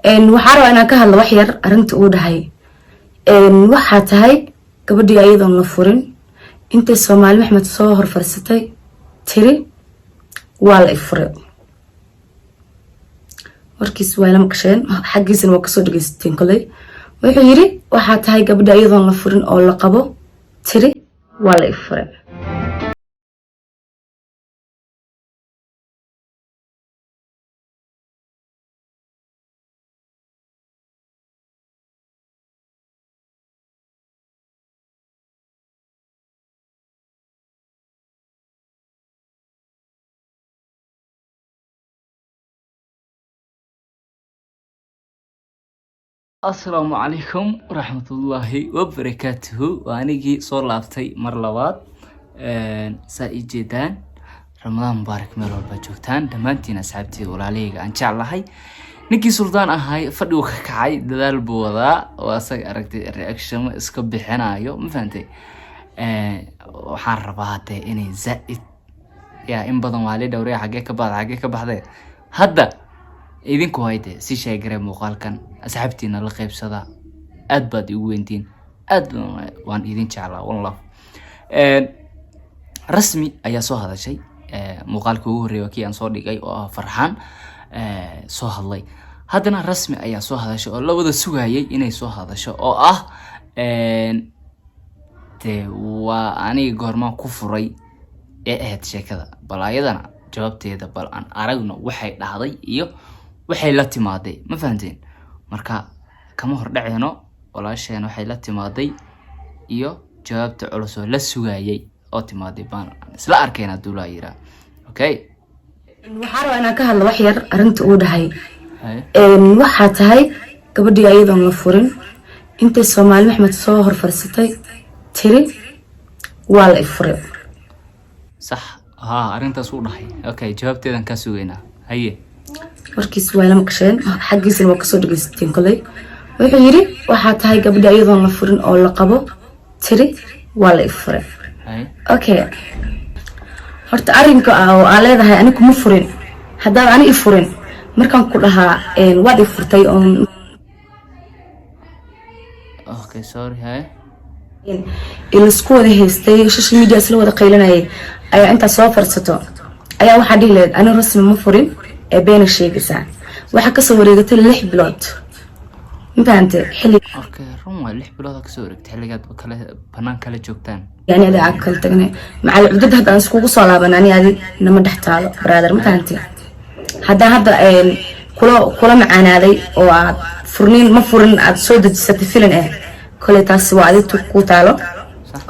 Waxaa rabaa inaan ka hadlo wax yar arrinta uu dhahay. Waxaa tahay gabadhii ayadoon la furin intay Soomaali Maxmed soo horfarsatay tiri waa la ifuray. Warkiis waa la maqasheen, xaggiisana waa kasoo dhegeysateen. Koley wuxuu yiri waxaa tahay gabadhi ayadoon la furin oo la qabo tiri waa la ifuray. Asalaamu calaykum waraxmatullaahi wabarakaatuhu. Waa anigii soo laabtay mar labaad. Saa ii jeedaan, Ramadaan mubaarak meel walbaa joogtaan dhammaantiin, asxaabteeda, walaalahayga aan jeclahay. Ninkii Suldaan ahay fadhigu ka kacay, dadaal buu wadaa oo asaga aragtay, reaction iska bixinayo, ma fahantay? Waxaan rabaa hadee inay zaa-id yaa in badan waa li dhowraya. Xaggee ka baxda, xaggee ka baxdee? Hadda idinku hayde si sheegaree muuqaalkan asxaabtiina la qaybsada. Aad baad igu weyntiin, aad waan idin jeclaa. One love. Rasmi ayaa soo hadashay. Muuqaalkii ugu horreeyay waa kii aan soo dhigay oo ah Farxaan soo hadlay. Haddana Rasmi ayaa soo hadashay oo la wada sugayay inay soo hadasho, oo ah dee waa aniga goormaan ku furay ee ahayd sheekada. Bal ayadana jawaabteeda bal aan aragno, waxay dhahday iyo waxay la timaaday, ma fahanteen? Marka kama hordhaceyno walaasheen waxay la timaaday iyo jawaabta culus oo la sugayay oo timaaday baan isla arkayna duulaa yiraa. Okay. Waxaa rabaa inaan ka hadlo wax yar arrinta uu dhahay. Waxaa tahay gabadhii ayadoon la furin intay Soomaali Maxmed soo horfarsatay tiri waa la ifuray. Sax, haa, arrintaas uu dhahay. Okay, jawaabteedan kaa sugaynaa, haye. Warkiis waa la maqasheen, xaggiisana waa kasoo dhegeysateen. Koley wuxuu yiri waxaa tahay gabadhi ayadoon la furin oo la qabo tiri waa la ifuray. Okay, horta arrinka oo aa leedahay ani kuma furin, haddaad ani i furin markaan ku dhahaa waad i furtay oon Okay, sorry, haye. Laisku wada haystay social media, isla wada qaylinayay ayaa intaa soo farsato ayaa waxaa dhihi lahayd ani Rasmi ma furin ee beena sheegaysaa. Waxaa kasoo wareegatay 6 bilood, ma fahante? Xilli Okay, run waay, 6 bilood kasoo wareegtay xilligaad kale banaan kala joogtaan. Yani adi aan kala tagnay macal cudada hadda aan iskugu soo laaban ani adi nama dhex taalo, brother, ma fahante? Haddaan hadda kula macaanaaday oo aad furniin ma furin aad soo dejisatay filin koley taasi waa adi ku taalo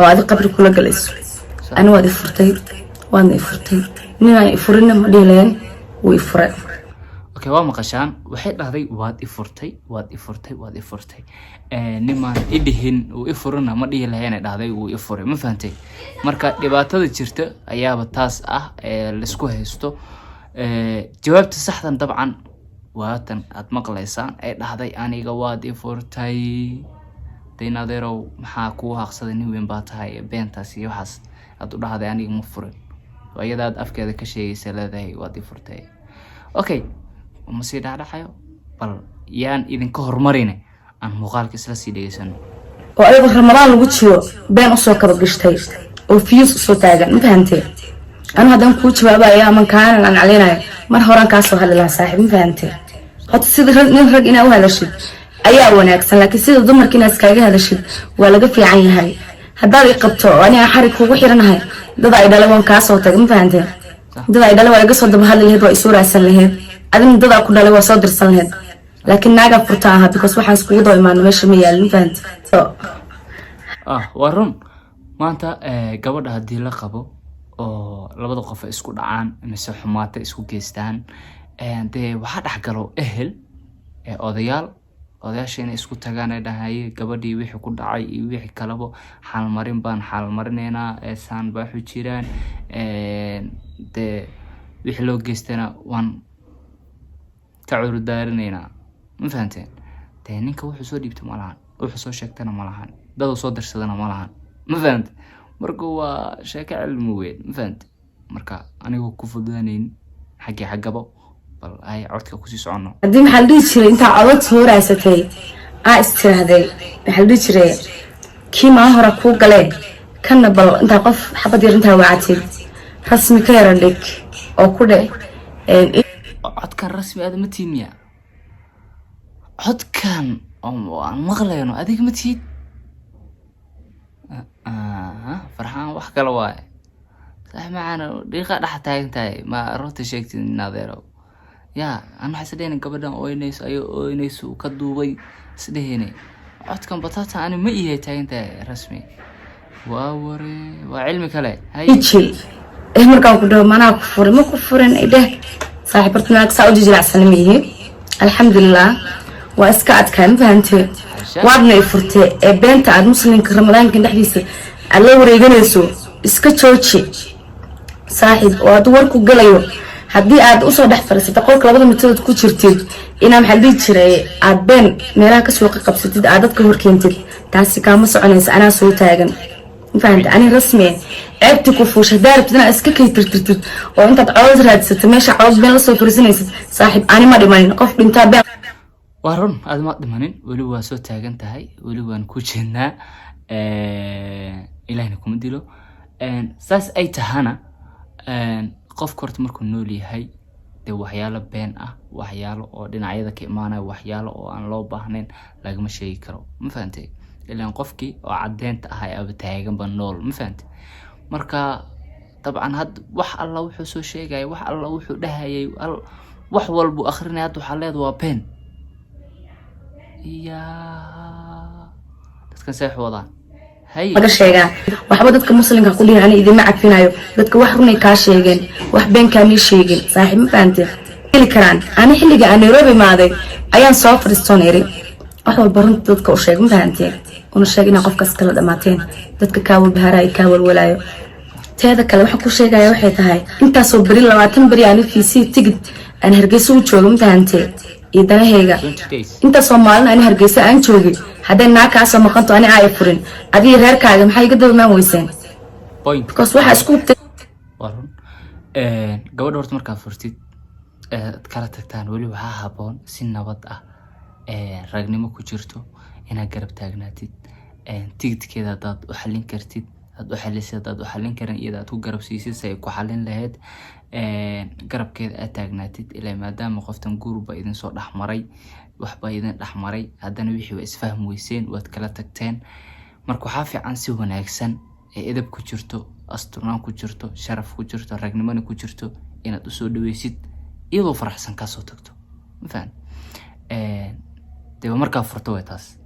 oo adi qabri kula galayso. Ani waad i furtay, waadna i furtay. Ninaan i furinna ma dhihi lahayn wuu i furay. Okay, waa maqashaan. Waxay dhahday waad i furtay, waad i furtay, waad i furtay. Nimaan i dhihin uu i furina ma dhihi lahayn dhahday wuu i furay, ma fahantay? Marka dhibaatada jirta ayaaba taas ah ee laisku haysto. Jawaabta saxdan dabcan waatan aad maqlaysaan ee dhahday aniga waad i furtay. Dayn adeerow, maxaa kuu haqsaday? Nin weyn baa tahay, beentaas iyo waxaas aad u dhahday aniga ma furin, waa iyadaad afkeeda ka sheegaysa leedahay waad i furtay. Okay, ma sii dhacdhacayo, bal yaan idinka horumarine aan muuqaalka isla sii dhegeysano. Oo ayadoo Ramadaan lagu jiro been usoo kaba gashtay oo views usoo taagan, ma fahantee? Anu haddaan kuu jawaabayo aman kaanan aan caleynayo mar horaan kaasoo hadli lahaa, saaxiib, ma fahantee? Horta sida nin rag inaa u hadashid ayaa wanaagsan, laakiin sida dumarka inaa iskaaga hadashid waa laga fiican yahay. Haddaad i qabto oo ani aan xarig kugu xiranahay, dad ay dhalay waan kaasoo tagay, ma fahantee? Dad ay dhalay waa iga soo daba hadli lahayd, waa isoo raadsan lahayd. Adina dadaa ku dhalay waa soo dirsan lahayd, laakiin naagaa furta ahaa because waxaan iskugu daba imaano meesha ma yaalin, ma fahante? Ah, waa run. Maanta gabadha haddii la qabo oo labada qof ay isku dhacaan mise xumaata isku geystaan, dee waxaa dhexgalo ehel, odayaal. Odayaasha inay isku tagaan ay dhahaye gabadhii wixii ku dhacay iyo wixii kalebo xaalmarin baan xaalmarineynaa, saan baa waxu jiraan, dee wixii loo geystana waan ka curudaarinaynaa, ma fahanteen? Dee ninka wuxuu soo dhiibta ma lahan, wuxuu soo sheegtana ma lahan, daduu soo dirsadana ma lahan, ma fahante? Marka waa sheeko cilmi weyn, ma fahante? Marka anigoo ku fududaanayn xaggii xaggabo. Bal ay codka kusii soconno. Haddii, maxaa la dhihi jiray, intaa codod soo raadsatay aa istiraahday, maxaa la dhihi jiray, kii maa hore kuu galee, kanna bal intaa qof xabad yar intaa wacatid rasmi ka yara dhig oo ku dheh. Codkan rasmi aada ma tihid miya? Codkan oo aan maqlayno adiga ma tihid? Farxaan wax kale waaye, saaxib macaan. Dhiiqa dhex taagan tahay, ma runta sheegtid, adeerow? Yaa an waxaa isdhehayna gabadhan ooynayso, ayuu ooynayso uu ka duubay isdhehayne. Codkan batata ani ma ihay taagan tahay rasmi. Waa ware, waa cilmi kale hay. Iji markaan ku dhaho manaa ku furin, ma ku furin idheh, saaxiib. Horta naag saa u jijilacsana ma ihi, alxamdulilah, waa iska adkaay, ma fahantee? Waadna i furtee ee beenta aad muslimka ramadaanka dhexdiisa aad la wareeganayso iska jooji, saaxiib. Oo hadduu warku galayo, haddii aad usoo dhex fadhiisata qolka labada mitood ku jirtid, inaa, maxaa la dhihi jiray, aad been meelaha kasoo qabsatid, aad dadka horkeentid, taasi kaama soconaysa. Anaa soo taagan, ma fahamta? Ani rasmi eh ceebti ku fuusha. Haddaa rabtid inaad iska kay tirtirtid oo intaad codod raadsatid meesha codod been lasoo fariisanaysid, saaxiib, ani ma dhimanin. Qof dhintaa been Waa run, aad ma dhimanin, weli waa soo taagan tahay, weli waan ku jeednaa. Ilaahna kuma dilo. Saas ay tahana, qofka horta markuu nool yahay dee waxyaalo been ah, waxyaalo oo dhinacyada ka imaanaya, waxyaalo oo aan loo baahnayn lagama sheegi karo, ma fahantay? Ilaan qofkii oo caddeynta ahay aba taaganba nool, ma fahantay? Marka dabcan had wax alla wuxuu soo sheegaya, wax alla wuxuu dhahayay, wax walbuu akrinaya, hadda waxaa leeda waa been. Iya, dadkan seex wadaan hay. Laga sheegaa waxba dadka muslimka ku dhihin, ani idinma cafinayo. Dadka wax runay kaa sheegeen, wax been kaamay sheegin, saaxiib, ma fahante? Heli karaan. Ani xilliga aan Nairobi imaaday ayaan soo fadhiistoon iri wax walba runta dadka u sheeg, ma fahantee? Una sheeg inaa qofkaas kala dhamaateen, dadka kaa walbahaarayo, kaa walwalaayo. Teeda kale, waxaan ku sheegaya waxay tahay intaasoo beri, 20 beri, aan fiisii tigid aan Hargeysa u joogo, ma fahantee, iyo danahayga. 20 days. Intaasoo maalin ani Hargeysa aan joogay, hadday naa kaasoo maqanto ani aaya furin, adiga reerkaaga maxay iga daba maan weyseen? Point. Because waxaa isku hubtay. Waa run. Gabadha horta markaad furtid, aad kala tagtaan, weli waxaa haboon si nabad ah, ragnimo ku jirto inaad garab taagnaatid. Tigidkeeda haddaad u xallin kartid aad u xalisid, haddaad u xallin karin iyada aad ku garab siisid si ay ku xallin lahayd. Garabkeeda aad taagnaatid, ilaa maadaama qoftan guur ba idin soo dhexmaray, waxbaa idin dhexmaray, haddana wixii waa isfahmi weyseen, waad kala tagteen. Marka waxaa fiican si wanaagsan ee edab ku jirto, asturnaan ku jirto, sharaf ku jirto, ragnimona ku jirto inaad usoo dhaweysid, iyadoo faraxsan kasoo tagto, ma fahan? Dee markaa furto way taas.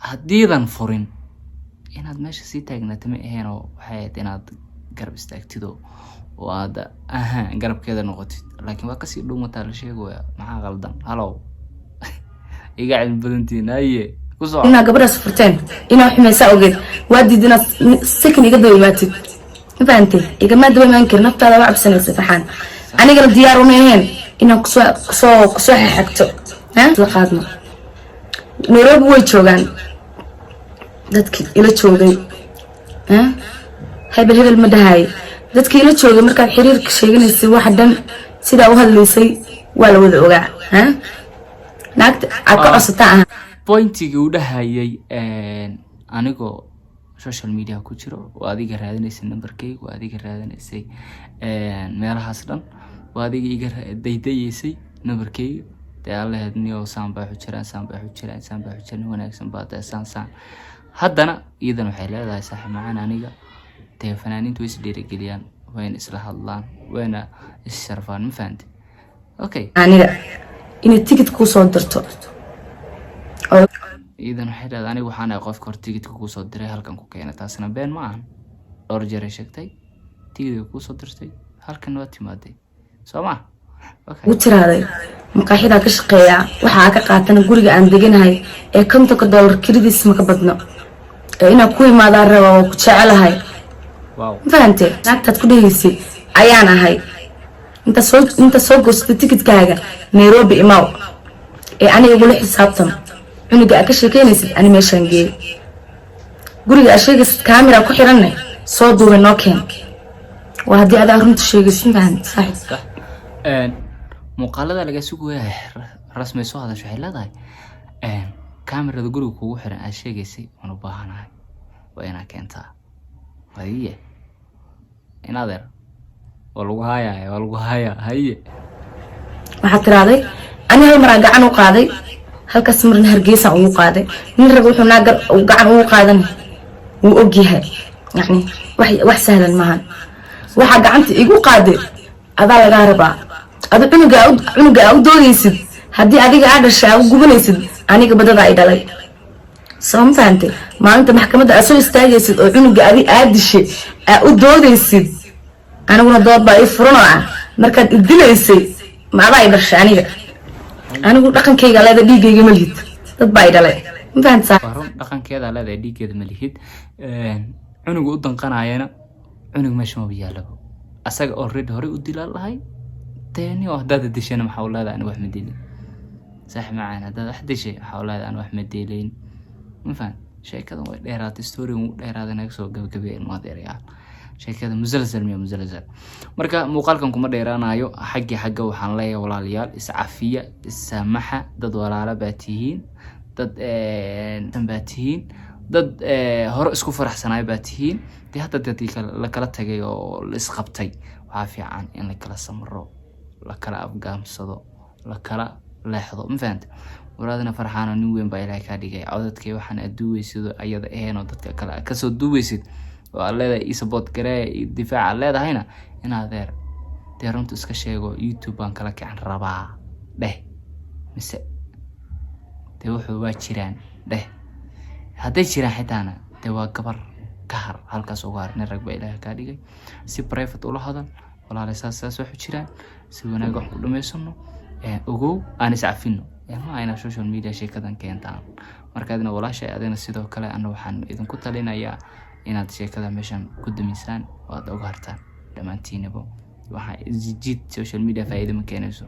Haddiidan furin, inaad meesha sii taagnaata ma ahayn oo waxay ahayd inaad garab istaagtid oo aad aha garabkeeda noqotid, laakiin waa kasii dhuumataa la sheegaya. Maxaa qaldan? Halow, iga cilmi badantiin, haye, ku soco. Inaa gabadhaas furteen, inaa xumaysaa ogeed, waa diid inaad second iga daba imaatid, ma fahantay? Igamaa daba imaan karin, naftaada waa cabsanaysa, Farxaan. Anigana diyaar uma ahayn inaan kusoo xaxagto la qaadno. Nairobi way joogaan dadkii ila joogay. Hebel hebel ma dhahay. Dadkii ila joogay markaad xiriirka sheeganaysay, waxa dhan sidaa u hadlaysay waa la wada ogaa. Naagta aad ka codsataa aha. Pointigii uu dhahayay, anigoo social media ku jiro oo adiga raadinaysay numberkeyga, oo adiga raadinaysay meelahaas dhan, oo adiga iga daydayeysay numberkeyga, dee allehed niyo saan baa xu jiraan, saan baa xu jiraan, saan baa xu jiraan, wanaagsan baa dee saan saan. Haddana iyadan waxay leedahay, saaxiib macaan, aniga dee fanaaniintu way is dhiirigeliyaan, wayna isla hadlaan, wayna is sharfaan, ma fahanti? Okay. Aniga inay tigid kuu soo dirto oo Iidan waxay dhahday aniga waxaan ahay qofka hor tigidka kuusoo diray, halkan ku keenay. Taasina been ma ahan. Dhowr jeer ay sheegtay tigidka kuusoo dirtay, halkan waa timaaday, soo ma? Okay. Ugu tiraaday maqaaxidaa ka shaqeeyaa, waxaa ka qaatana guriga aan deganahay ee $50 kiridiis ma ka badno, ee inaan ku imaadaan raba, waa ku jecelahay. Ma fahante? Naagtaad ku dhehaysay ayaan ahay. Inta soo goosatay tikidkaaga Nairobi imaw ee aniga igula xisaabtan. Cunuga aad ka sheekeynaysid ani meeshaan geey, guriga aad sheegaysid kaamira ku xiranne soo duubay noo keen. Waa haddii adaa runta sheegaysid, ma fahante, saaxiib? Sax. Muuqaalada laga sugaya. Rasmay soo hadasho, waxay leedahay kamerada guriga kugu xiran aad sheegaysay waan u baahanahay, waa inaa keentaa. Haye, in adeer, waa lagu haaya, waa lagu haaya. Haye. Waxaad tirahday ani hal maraan gacan u qaaday, halkaas marna Hargeysaan ugu qaaday. Nin rag wuxuu naa gacan ugu qaadan wuu ogyahay, yani wax sahlan maahan. Waxaa gacanta igu qaaday adaa lagaa rabaa. Adu cunuga aa u doodaysid, haddii adiga aa dhashay aa u gubanaysid, aniga badadaa i dhalay, soo ma fahantay? Maalinta maxkamadda aad soo istaagaysid oo cunuga adi aa dishay aa u doodaysid, aniguna dood baa ii furan oo ah: markaad idilaysay ma adaa i dhashay? Aniga anigu dhaqankayga leeda, dhiiggayga ma lihid, dad baa i dhalay, ma fahantaa? Waa run, dhaqankeeda leedahay, dhiiggeeda ma lihid. Cunuga u danqanayana, cunug meesha maba yaalabo. Asaga already horey u dilaa lahay teeni oo haddaad dishana, maxaa u leedahay aniga wax ma dilin? Saaxib macaan, haddaad wax dishay, waxaa u leedahay ani wax ma dilayn, ma fahan? Sheekadan way dheeraatay, storygan wuu dheeraaday, naga soo gabagabay, ilmo adeerayaal. Sheekada musalsal miya? Musalsal. Marka muuqaalkan kuma dheeraanayo. Xaggii xagga waxaan leeyahay, walaalayaal, iscafiya, issaamaxa. Dad walaala baa tihiin, dad baa tihiin, dad hore isku faraxsanaay baa tihiin. Dee hadda dadkii la kala tagay oo la isqabtay, waxaa fiican in la kala samro, la kala afgaamsado, la kala leexdo, ma fahanta? Waraadina farxaano, nin weyn baa Ilaahay kaa dhigay. Codadkay waxaan aad duuweysid oo ayada ahayn oo dadka kale aad kasoo duuweysid oo aad leedahay ii support garee iyo difaac aad leedahayna, in adeer, dee runta iska sheego. "YouTube baan kala kican rabaa" dheh, mise dee wuxuu waa jiraan dheh. Hadday jiraan xitaana, dee waa gabar, ka har, halkaas uga har. Nin rag baa Ilaahay kaa dhigay, si private ula hadal: "Walaale, saas saas waxu jiraan, si wanaag wax ku dhamaysano, ogow, aan iscafino." Ma ayna social media sheekadan keentaan. Marka adina walaashay, adina sidoo kale, ana waxaan idinku talinayaa inaad sheekada meeshan ku damisaan oo aad uga hartaan dhammaantiinaba. Waxaa isjiid social media faa'iido ma keenayso.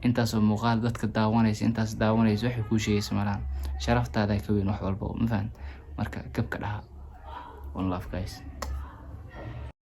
Intaasoo muuqaal dadka daawanaysa, intaas daawanaysa, waxay kuu sheegaysa malaha. Sharaftaada ka weyn wax walba, ma fahan? Marka gabka dhaha. One love, guys.